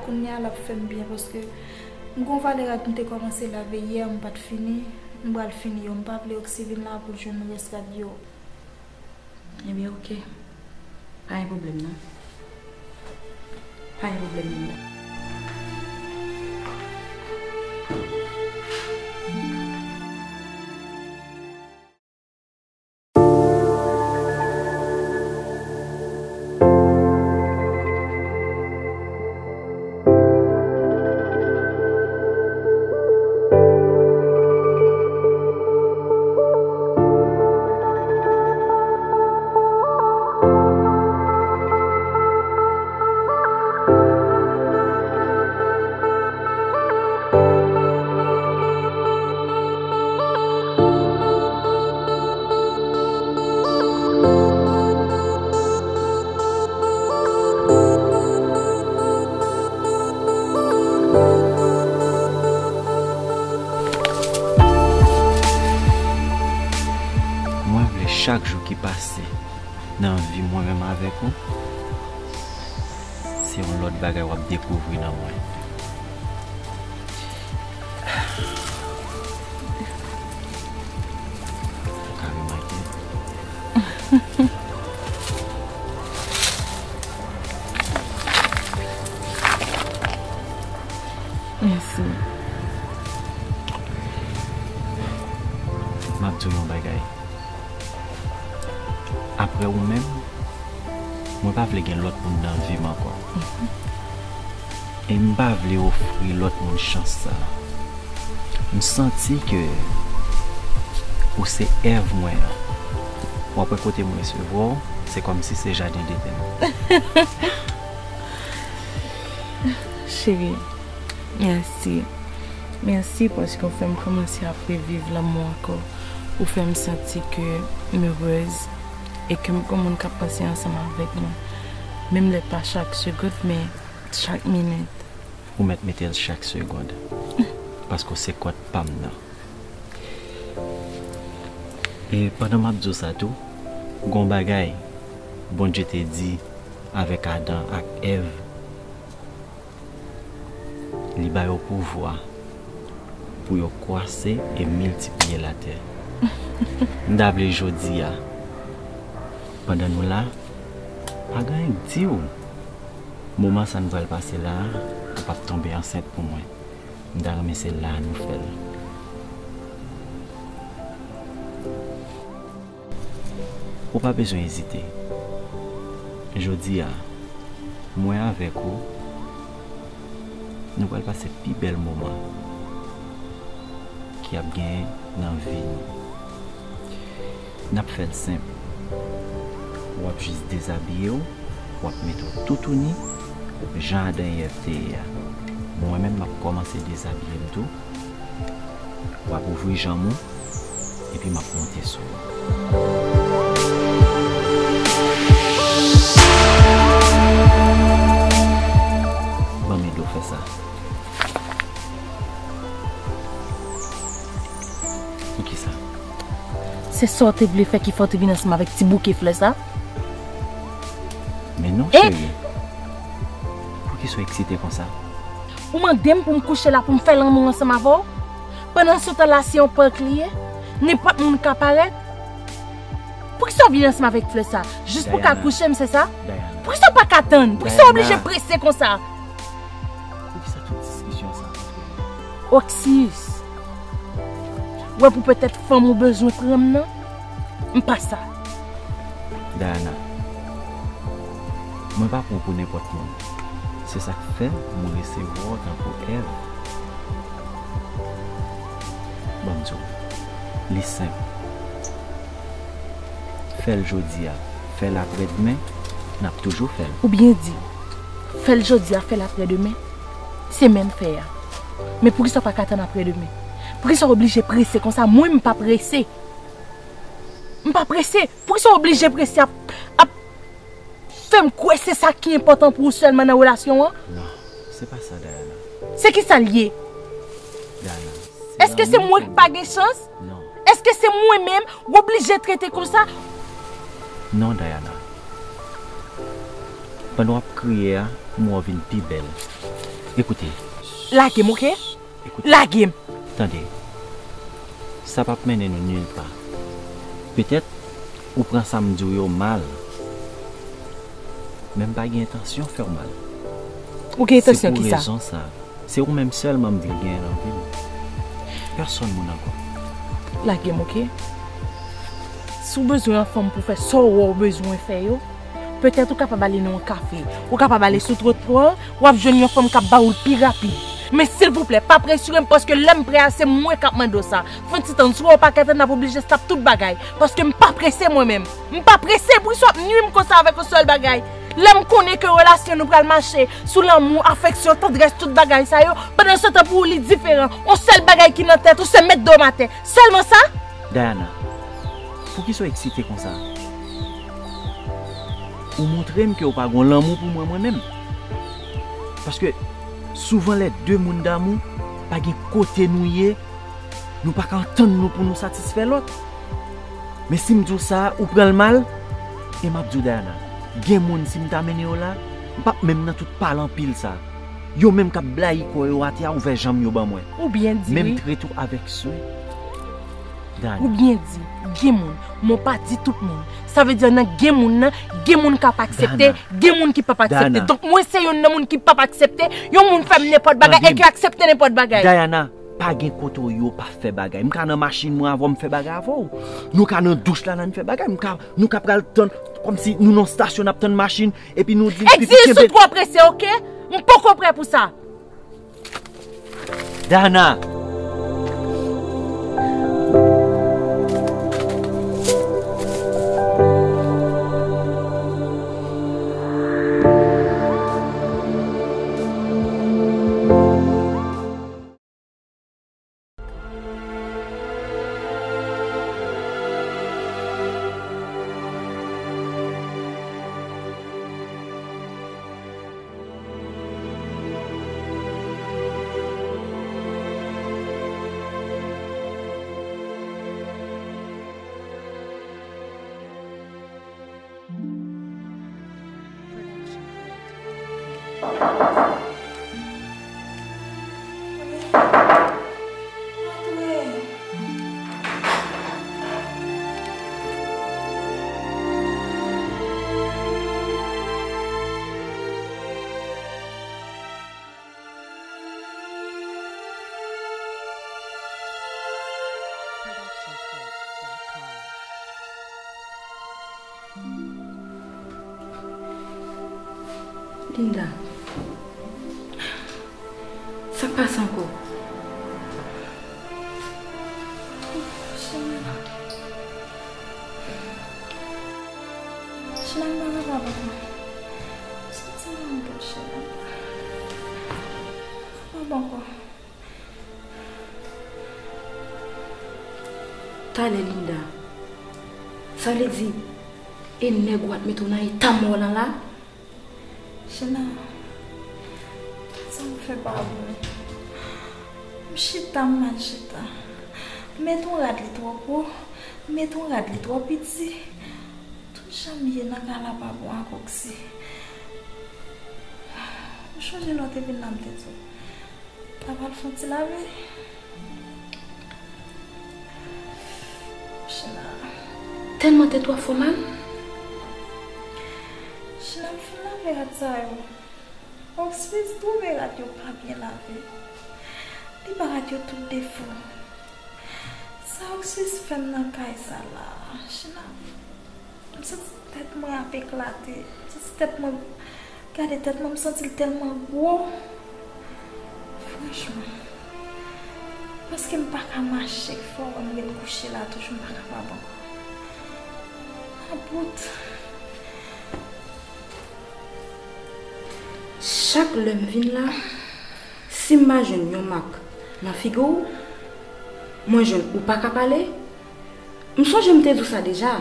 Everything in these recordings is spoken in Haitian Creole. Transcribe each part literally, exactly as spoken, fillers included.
Kounye a l ap fè m byen paske m gon valè rad m te kòmanse lave yè, m pa t fini, m pral fini yo. M pa vle Oxy vin la pou l jwenn rès rad yo. Ebyen, oke. Pa gen pwoblèm, non. Pa gen pwoblèm, non. Mwen vle chak jou ki pase nan vi mwen menm avèk ou, se yon lòt bagay w ap dekouvri nan mwen. Ou ka remake. Mèsi. M ap di w yon bagay. Apre ou menm, mwen pa vle gen lòt moun nan vi m ankò. E m pa vle ofri lòt moun chans sa. M santi ke ou se èv mwen an. W ap wè kote m resevwa w, se kòmsi se jaden Deden. Cheri, mèsi. Mèsi paske w fè m kòmanse ap reviv lanmou ankò. Ou fè m santi ke m erèz e ke m gon moun k ap panse ansanm avèk mwen. Menm lè pa chak segonn, men chak minit. Ou mèt mete l chak segonn. Paske w se kòt pa m nan. E pandan m ap di w sa tou, gon bagay Bondye te di avèk Adan ak Èv, li ba yo pouvwa pou yo kwase e miltipliye latè. M ta vle jodi a, pandan nou la, pa gen anyen k di w, moman sa n pral pase la a, ou p ap tonbe ansent pou mwen. M ta renmen se la a nou fè l. Ou pa bezwen ezite. Jodi a, mwen avèk ou, nou pral pase pi bèl moman ki ap genyen nan vi nou. N ap fè l senp. W ap jis dezabiye w, w ap mete w toutouni, jan Adan e Èv te ye a. Mwen menm, m ap kòmanse dezabiye m tou. W ap ouvri janm ou, epi m ap monte sou ou. Ban m ede w fè sa. Poukisa? Se sa w te vle fè ki fè w te vin ansanm avèk ti bouke flè sa? Men non, cheri. Poukisa w eksite konsa? Ou mande m pou m kouche la pou m fè lanmou ansanm avè w? Pandan se tan la, se yon prank li ye? Nenpòt moun ka parèt? Poukisa w vin ansanm avèk flè sa? Jis pou w ka kouche m, se sa? Poukisa w pa ka tann? Poukisa w oblije prese konsa? Poukisa tout diskisyon sa ant nou? Oksiyis, w wè pou petèt fanm ou bezwen pran m nan? M pa sa. Dayana, mwen pa pran w pou nenpòt moun. Se sa k fè mwen resevwa w tankou Èv. Ban m di w, li senp. Fè l jodi a, fè l aprèdmen, n ap toujou fè l. Ou byen di, fè l jodi a, fè l aprèdmen, se menm fè a. Men poukisa w pa ka tann aprèdmen? Poukisa w oblije prese konsa? Mwen, m pa prese. M pa prese. Poukisa w oblije prese ap, ap fè m kwè se sa ki enpòtan pou ou sèlman nan relasyon an? Non, se pa sa, Dayana. Se ki sa l ye? Dayana, se... Èske se mwen ki pa gen chans? Non. Èske se mwen menm w oblije trete konsa? Non, Dayana. Pandan w ap kriye a, m wè w vin pi bèl. Ekoute. Lage m, oke? Ekoute. Lage m. Tande. Sa p ap mennen nou nil pa. Petèt, ou pran sa m di w yo mal. Men m pa gen entansyon fè w mal. Ou gen entansyon kisa? Se pou rezon sa. Se ou menm sèlman m vle genyen nan vi m. Pèsòn moun ankò. Lage m, oke? Si w bezwen yon fanm pou fè sa w wè w bezwen fè yo, petèt ou kapab ale nan yon kafe, ou kapab ale sou twotwa, w ap jwenn yon fanm k ap ba ou l pi rapid. Men silvouplè, pa presire m, paske lè m prè a, se mwen k ap mande w sa. Fè yon ti tann, si w wè w pa ka tann, n ap oblije stòp tout bagay, paske m pa prese mwen menm. M pa prese, poukisa w ap nwi m konsa avèk yon sèl bagay? Lè m konnen ke relasyon nou pral mache sou lanmou, afeksyon, tandrès, tout bagay sa yo, pandan se tan pou ou li diferan. Yon sèl bagay ki nan tèt ou, se met do m atè. Sèlman sa? Diana, poukisa w eksite konsa? Ou montre m ke w pa gen lanmou pou mwen, mwen menm. Paske souvan lè de moun damou, pa gen kote nou ye, nou pa ka antann nou pou nou satisfè lòt. Men si m di w sa, ou pran l mal, e m ap di w, Diana, gen moun, si m ta mennen yo la, m p ap menm nan tout pale anpil sa. Yo menm k ap blayi kò yo atè a, ouvè janm yo ban mwen. Ou byen di, men m wi. Trete w avèk swen. Diana. Ou byen di, gen moun, men w pa di tout moun. Sa vle di nan gen moun nan, gen moun k ap aksepte, Diana. Gen moun ki p ap aksepte. Diana. Donk mwen se youn nan moun ki p ap aksepte yon moun fè m nenpòt bagay e ki aksepte nenpòt bagay. Diana, pa gen kote w ye w pa fè bagay. M ka nan machin mwen avè w, m fè bagay avè w. Nou ka nan douch la, la n fè bagay. M ka, nou ka pral tann, kòmsi nou nan stasyon, n ap tann machin, epi nou di, Exil, pitit, kenbe. Sou twò prese, oke? M poko prè pou sa. Diana. Linda, sa k pase ankò? China. China, m pa kapab ankò. Santi m nan tèt China. M pa kapab ankò. Talè, Linda. Sa vle di, e nèg ou a t mete w nan eta mò lan la? China, sa m fè pa bon. M chita, m mal chita. M met yon rad, li twò gwo. M met yon rad, li twò piti. Tout jan m ye nan kay la pa bon ak Oksi. Ou chonje lè w te vin la, m te di w. N a pral fè yon ti lave. China. Tèlman tèt w ap fè w mal? China, m fin lave rad sa yo. Oksi twouve rad yo pa byen lave. Li ba rad yo tout defo. Sa Oksi fè m nan kay sa la. China. M santi tèt mwen ap eklate. M santi tèt mwen, gade tèt mwen, m santi l tèlman gwo. Franchman. Paske m pa ka mache, fò wè m ret kouche la toujou, m pa kapab ankò. Mabout. Chak lè m vin la, si m pa jwenn yon mak nan figi w, mwen jwenn ou pa ka pale. M sonje m te di w sa deja.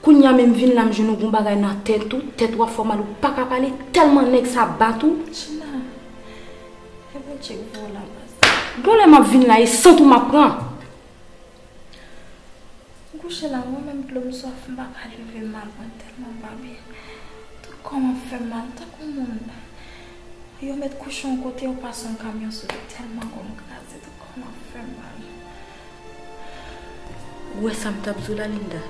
Kounye a menm vin la, m jwenn ou gon bagay nan tèt ou, tèt ou ap fè w mal, ou pa ka pale, tèlman nèg sa bat ou. China, e Bondye k voye w la, baz. Gon lè m ap vin la, e sant ou m ap pran. M kouche la, mwen menm dlo m swaf, m pa ka leve m al pran tèlman m pa byen. Tout kò m ap fè m mal, tankou moun. Yo met kouche yon kote, yo pase yon kamyon sou li, tèlman kò m kraze, tout kò m ap fè m mal. Ou wè sa m t ap di w la, Linda?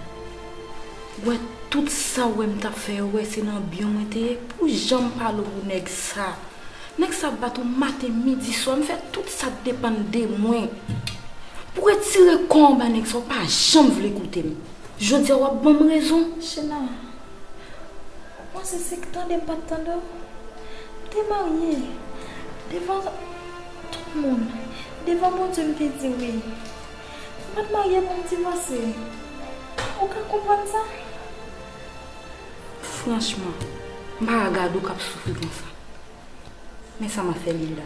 Ou wè tout sa w wè m t ap fè yo, wè se nan byen mwen te ye? Pou jan m pale w pou nèg sa. Nèg sa ap bat ou maten, midi, swa, m fè tout sa k depann de mwen. Pou retire kò anba nèg sa, w pa janm vle koute m. Jodi a w ap ban m rezon. Chena, ou panse se k tande m pa t tande w? M te marye. Devan tout moun, devan Bondye m te di wi. M pa t marye pou m divòse. Ou ka konprann sa? Franchman, m pa ka gade w k ap soufri konsa. Men sa m ap fè, Linda.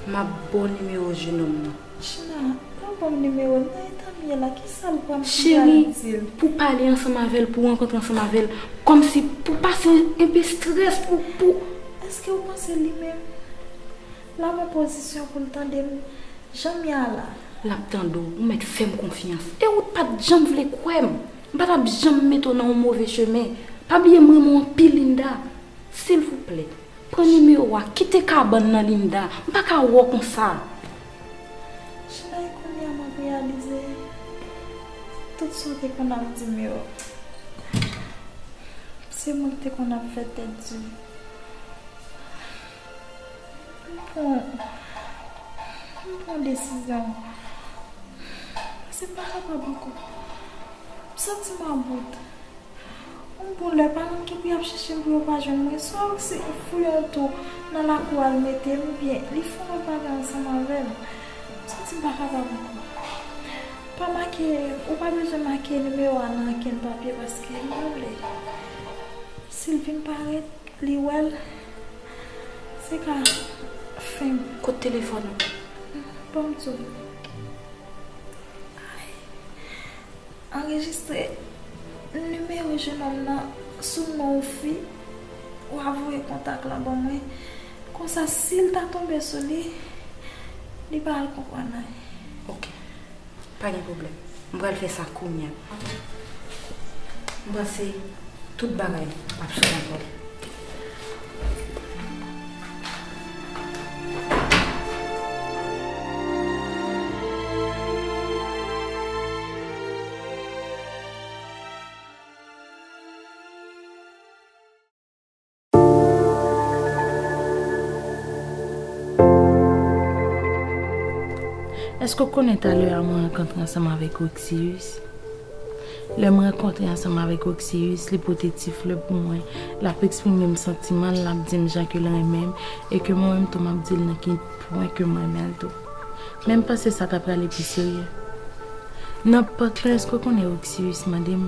M ap ba w nimewo jenòm nan. Chena, pa ban m nimewo l. Nan eta m ye la, ki sa l pran m ki pral di l? Cheri, pou pale ansanm avè l, pou rankontre ansanm avè l, kòmsi pou pase enpe estrès, pou, pou. Èske w panse li menm l ap an pozisyon pou l tande m jan m ye a la? L ap tande w, ou mèt fè m konfyans. E ou t pa t janm vle kwè m. M pa t ap janm mete w nan yon move chemen. Pa bliye m renmen w anpil, Linda. Silvouplè, pran nimewo a, kite kabann nan, Linda. M pa ka wè w konsa. Chena, e kounye a m ap reyalize tout sa w te konn ap di m yo. Se mwen ki te konn ap fè tèt di. M pran, m pran desizyon. Paske m pa kapab ankò. M santi m about. Yon bon lè, paran m gen pou y ap chèche m pou yo pa jwenn mwen. Swa osi fouye yon twou nan lakou al mete m, oubyen li fè yon bagay ansanm avè m. M santi m pa kapab ankò. Pa make, ou pa bezwen make nimewo a nan ankenn papye paske m pa vle. Si l vin parèt, li wè l, se ka fen m. Kot telefòn ou? Ban m di w. Anrejistre nimewo jenòm nan sou non yon fi, w a voye kontak la ban mwen. Konsa, si l ta tonbe sou li, li pa al konprann anyen. Ok. Pa gen pwoblèm. M pral fè sa kounye a. M panse tout bagay ap sou kontwòl. Èske w konnen talè a mwen rankontre ansanm avèk Roxyus? Lè m rankontre ansanm avèk Roxyus, li pote ti flè pou mwen, l ap eksprime m santiman l, l ap di m jan ke l renmen m, e ke mwen menm tou m ap di l nan ki pwen ke m renmen l tou. Men m panse sa ta prale pi serye. Nan pak lan, èske w konnen Roxyus mande m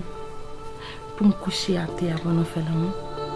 pou m kouche atè a pandan n fè lanmou?